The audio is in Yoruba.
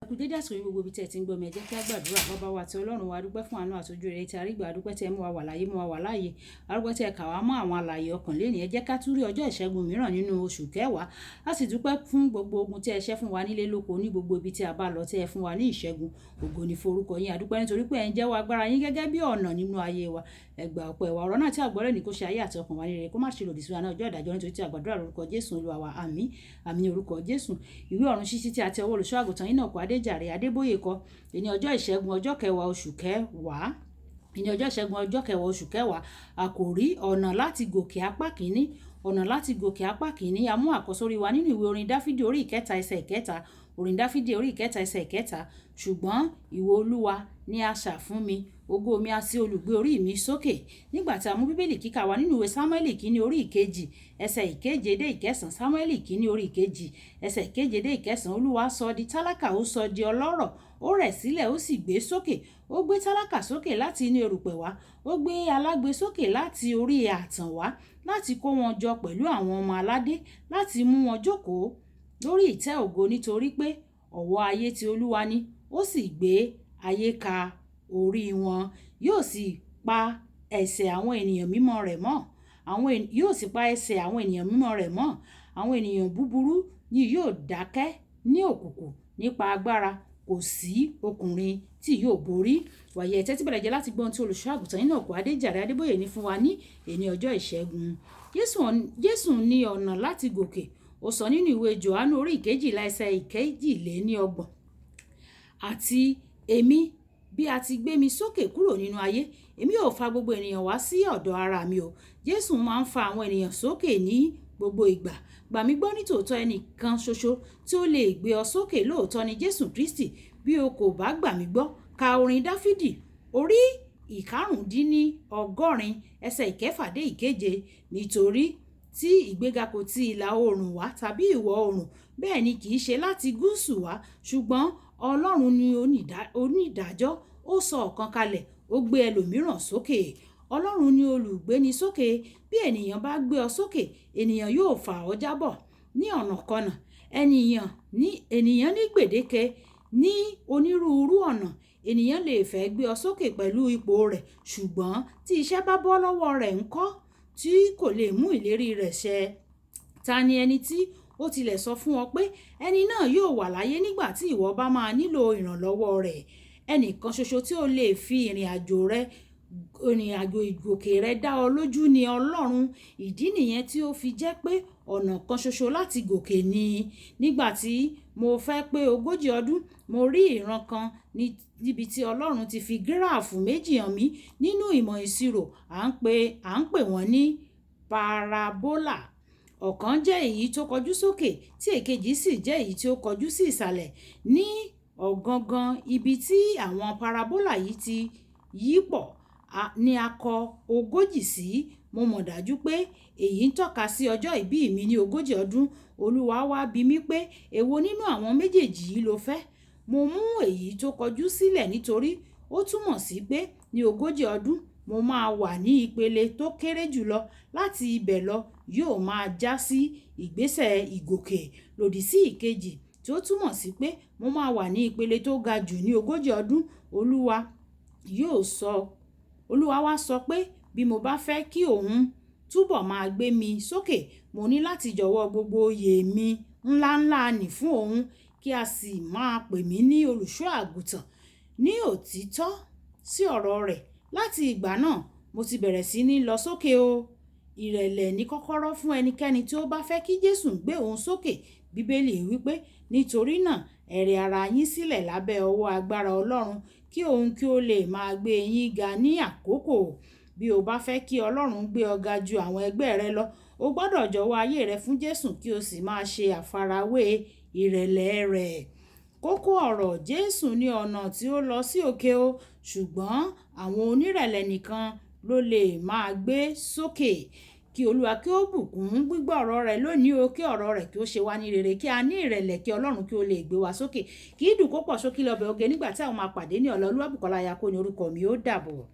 Kú dédé àsìkò yìí gbogbo ibi tí ẹ ti ń gbọ́ mi, ẹ jẹ́ kí a gbàdúrà. Baba wa àti Ọlọ́run wa, a dúpẹ́ fún àánú àti ojú rere tí a rí gbà. A dúpẹ́ tí ẹ mú wa wà láyé, mú wa wà láàyè. A dúpẹ́ tí ẹ kà wá mọ́ àwọn alààyè ọkàn lénìí. Ẹ jẹ́ ká tún rí ọjọ́ ìṣẹ́gun mìíràn nínú oṣù kẹwàá. A sì dúpẹ́ fún gbogbo ogun tí ẹ ṣẹ́ fún wa nílé lóko ní gbogbo ibi tí a bá lọ tí ẹ fún wa ní ìṣẹ́gun. Ògo ni fún orúkọ yín. A dúpẹ́ nítorí pé ẹ ń jẹ́wọ́ agbára yín gẹ́gẹ́ bí ọ̀nà nínú ayé wa. Ẹ gba ọpẹ́ wa. Ọ̀rọ̀ náà tí a gbọ́ lónìí kó ṣe ayé àti ọkàn wa ní rere, kó má ṣe lòdì sí wa ní ọjọ́ ìdájọ́ nítorí tí a gbàdúrà lórúkọ Jésù Olúwa wa. Àmín. Àmín ní orúkọ Jésù. Ìwé ọ̀run ṣíṣí tí a ti ọwọ́ olùṣọ́ àgùntàn Enoch Adéjàre Adébóyè kọ. Èní ọjọ́ ìṣẹ́gun ọjọ́ kẹwàá oṣù kẹwàá. Èní ọjọ́ ìṣẹ́gun ọjọ́ kẹwàá oṣù kẹwàá. Àkòrí ọ̀nà láti gòkè apá kìíní. Ọ̀nà láti gòkè apá kìíní. A mú àkọ́sórí wa nínú ìwé orin Dáfídì orí ìkẹta ẹsẹ̀ ìkẹta. Orin Dáfídì orí ìkẹta ẹsẹ̀ ìkẹta. Ṣùgbọ́n ìwọ Olúwa ni asà fún mi, ògo mi àti olùgbé orí mi sókè. Nígbà tí a mú Bíbélì kíkà wá nínú ìwé Sámúẹ́lì kìíní orí ìkejì ẹsẹ̀ ìkeje dé ìkẹsàn. Sámúẹ́lì kìíní orí ìkejì ẹsẹ̀ ìkeje dé ìkẹsàn. Olúwa sọ di tálákà, ó sọ di ọlọ́rọ̀, ó rẹ̀ sílẹ̀, ó sì gbé sókè. Ó gbé tálákà sókè láti inú erùpẹ̀ wá, ó gbé alágbe sókè láti orí ààtàn wá, láti kó wọn jọ pẹ̀lú àwọn ọmọ aládé, láti mú wọn jókòó lórí ìtẹ́ ògo nítorí pé ọ̀wọ́ ayé tí Olúwa ní, ó sì gbé ayé ka orí wọn. Yóò sì pa ẹsẹ̀ àwọn ènìyàn mímọ́ rẹ̀ mọ́. Yóò sì pa ẹsẹ̀ àwọn ènìyàn mímọ́ rẹ̀ mọ́. Àwọn ènìyàn búburú ni yóò dákẹ́ ní òkùnkùn nípa agbára. Kò sí ọkùnrin tí yóò borí. Wàyí ẹ tẹ́tí bẹ̀lẹ̀ jẹ́ láti gbọ́ ohun tí olùṣọ́ àgùntàn Enoch Adéjàre Adébóyè ní fún wa ní èní ọjọ́ ìṣẹ́gun. Jésù ní ọ̀nà láti gòkè. Ó sọ nínú ìwé Jòhánù orí ìkejìlá ẹsẹ̀ ìkejìléníọgbọ̀n. Àti èmi bí a ti gbé mi sókè kúrò nínú ayé, èmi ó fa gbogbo ènìyàn wá sí ọ̀dọ̀ ara mi o. Jésù máa ń fa àwọn ènìyàn sókè ní gbogbo ìgbà. Gbà mí gbọ́ nítòótọ́, ẹnì kan ṣoṣo tí ó lè gbé ọ sókè lóòótọ́ ni Jésù Kristi. Bí o kò bá gbà mí gbọ́, ka orin Dáfídì orí ìkarùndínní ọgọ́rin ẹsẹ̀ ìkẹfà dé ìkeje. Nítorí tí ìgbéga kò ti ìlà oòrùn wá tàbí ìwọ̀ oòrùn, bẹ́ẹ̀ ni kì í ṣe láti gúúsù wá, ṣùgbọ́n Ọlọ́run ni onídàájọ́. Ó sọ ọ̀kan kalẹ̀, ó gbé ẹlòmíràn sókè. Ọlọ́run ni olùgbéni sókè. Bí ènìyàn bá gbé ọ sókè, ènìyàn yóò fà ọ́ jábọ̀ ní ọ̀nàkọnà. Ènìyàn ní gbèdéke ní onírúurú ọ̀nà. Ènìyàn lè fẹ́ gbé ọ sókè pẹ̀lú ipò rẹ̀, ṣùgbọ́n tí iṣẹ́ bá bọ́ lọ́wọ́ rẹ̀ ńkọ́ tí kò lè mú ìlérí rẹ̀ ṣẹ. Ta ni ẹni tí ó tilẹ̀ sọ fún ọ pé ẹni náà yóò wà láyé nígbà tí ìwọ bá máa nílò ìrànlọ́wọ́ rẹ̀? Ẹnìkan ṣoṣo tí ó lè fi ìrìnàjò ìgòkè rẹ dá ọ lójú ni Ọlọ́run. Ìdí nìyẹn tí ó fi jẹ́ pé ọ̀nà kan ṣoṣo láti gòkè ni. Nígbà tí mo fẹ́ pé 40 ọdún, mo rí ìran kan níbi tí Ọlọ́run ti fi gíráàfù méjì hàn mí. Nínú ìmọ̀ ìṣirò, à ń pè wọ́n ní parabola. Ọ̀kan jẹ́ èyí tó kọjú sókè tí èkejì sì jẹ́ èyí tí ó kọjú sí ìsàlẹ̀. Ní ọ̀gangan ibi tí àwọn parabola yìí ti yípo ni a kọ 40 sí. Mo mọ̀ dájú pé èyí ń tọ́ka sí ọjọ́ ìbí mi ní 40 ọdún. Olúwa wá bi mí pé èwo nínú àwọn méjèèjì yìí lo fẹ́. Mo mú èyí tó kọjú sílẹ̀ nítorí ó túmọ̀ sí pé ní 40 ọdún, mo máa wà ní ìpele tó kéré jùlọ. Láti ibẹ̀ lọ yóò máa jásí ìgbésẹ̀ ìgòkè lòdì sí ìkejì tí ó túmọ̀ sí pé mo máa wà ní ìpele tó ga jù ní 40 ọdún. Olúwa wá sọ pé bí mo bá fẹ́ kí òun túbọ̀ máa gbé mi sókè, mo ní láti jọ̀wọ́ gbogbo oyè mi ńláńlá nì fún òun kí a sì máa pè mí ní olùṣọ́ àgùntàn ní òtítọ́ sí ọ̀rọ̀ rẹ̀. Láti ìgbà náà, mo ti bẹ̀rẹ̀ sí ní lọ sókè o. Ìrẹ̀lẹ̀ ní kọ́kọ́rọ́ fún ẹnikẹ́ni tí ó bá fẹ́ kí Jésù gbé òun sókè. Bíbélì wí pé, nítorí náà, ẹ rẹ ara yín sílẹ̀ lábẹ́ ọwọ́ agbára Ọlọ́run kí òun kí ó lè máa gbé yín ga ní àkókò. Bí o bá fẹ́ kí Ọlọ́run gbé ọ ga ju àwọn ẹgbẹ́ rẹ lọ, o gbọdọ̀ jọ̀wọ́ ayé rẹ fún Jésù kí o sì máa ṣe àfarawé ìrẹ̀lẹ̀ rẹ̀. Kókó ọ̀rọ̀ Jésù ní ọ̀nà tí ó lọ sí òkè o, ṣùgbọ́n àwọn onírẹ̀lẹ̀ nìkan ló lè máa gbé sókè. Kí Olúwa kí ó bùkún gbígbọ́ ọ̀rọ̀ rẹ̀ lónìí o, kí ọ̀rọ̀ rẹ̀ kí ó ṣe wá ní rere, kí a ní ìrẹ̀lẹ̀ kí Ọlọ́run kí ó lè gbé wa sókè. Kí ìdùn kó pọ̀ sókè lọ́bẹ̀ oge nígbà tí àwọn máa pàdé ní ọ̀la. Olúwabùkọ́lá Ayako ní orúkọ mi, ó dàbọ̀.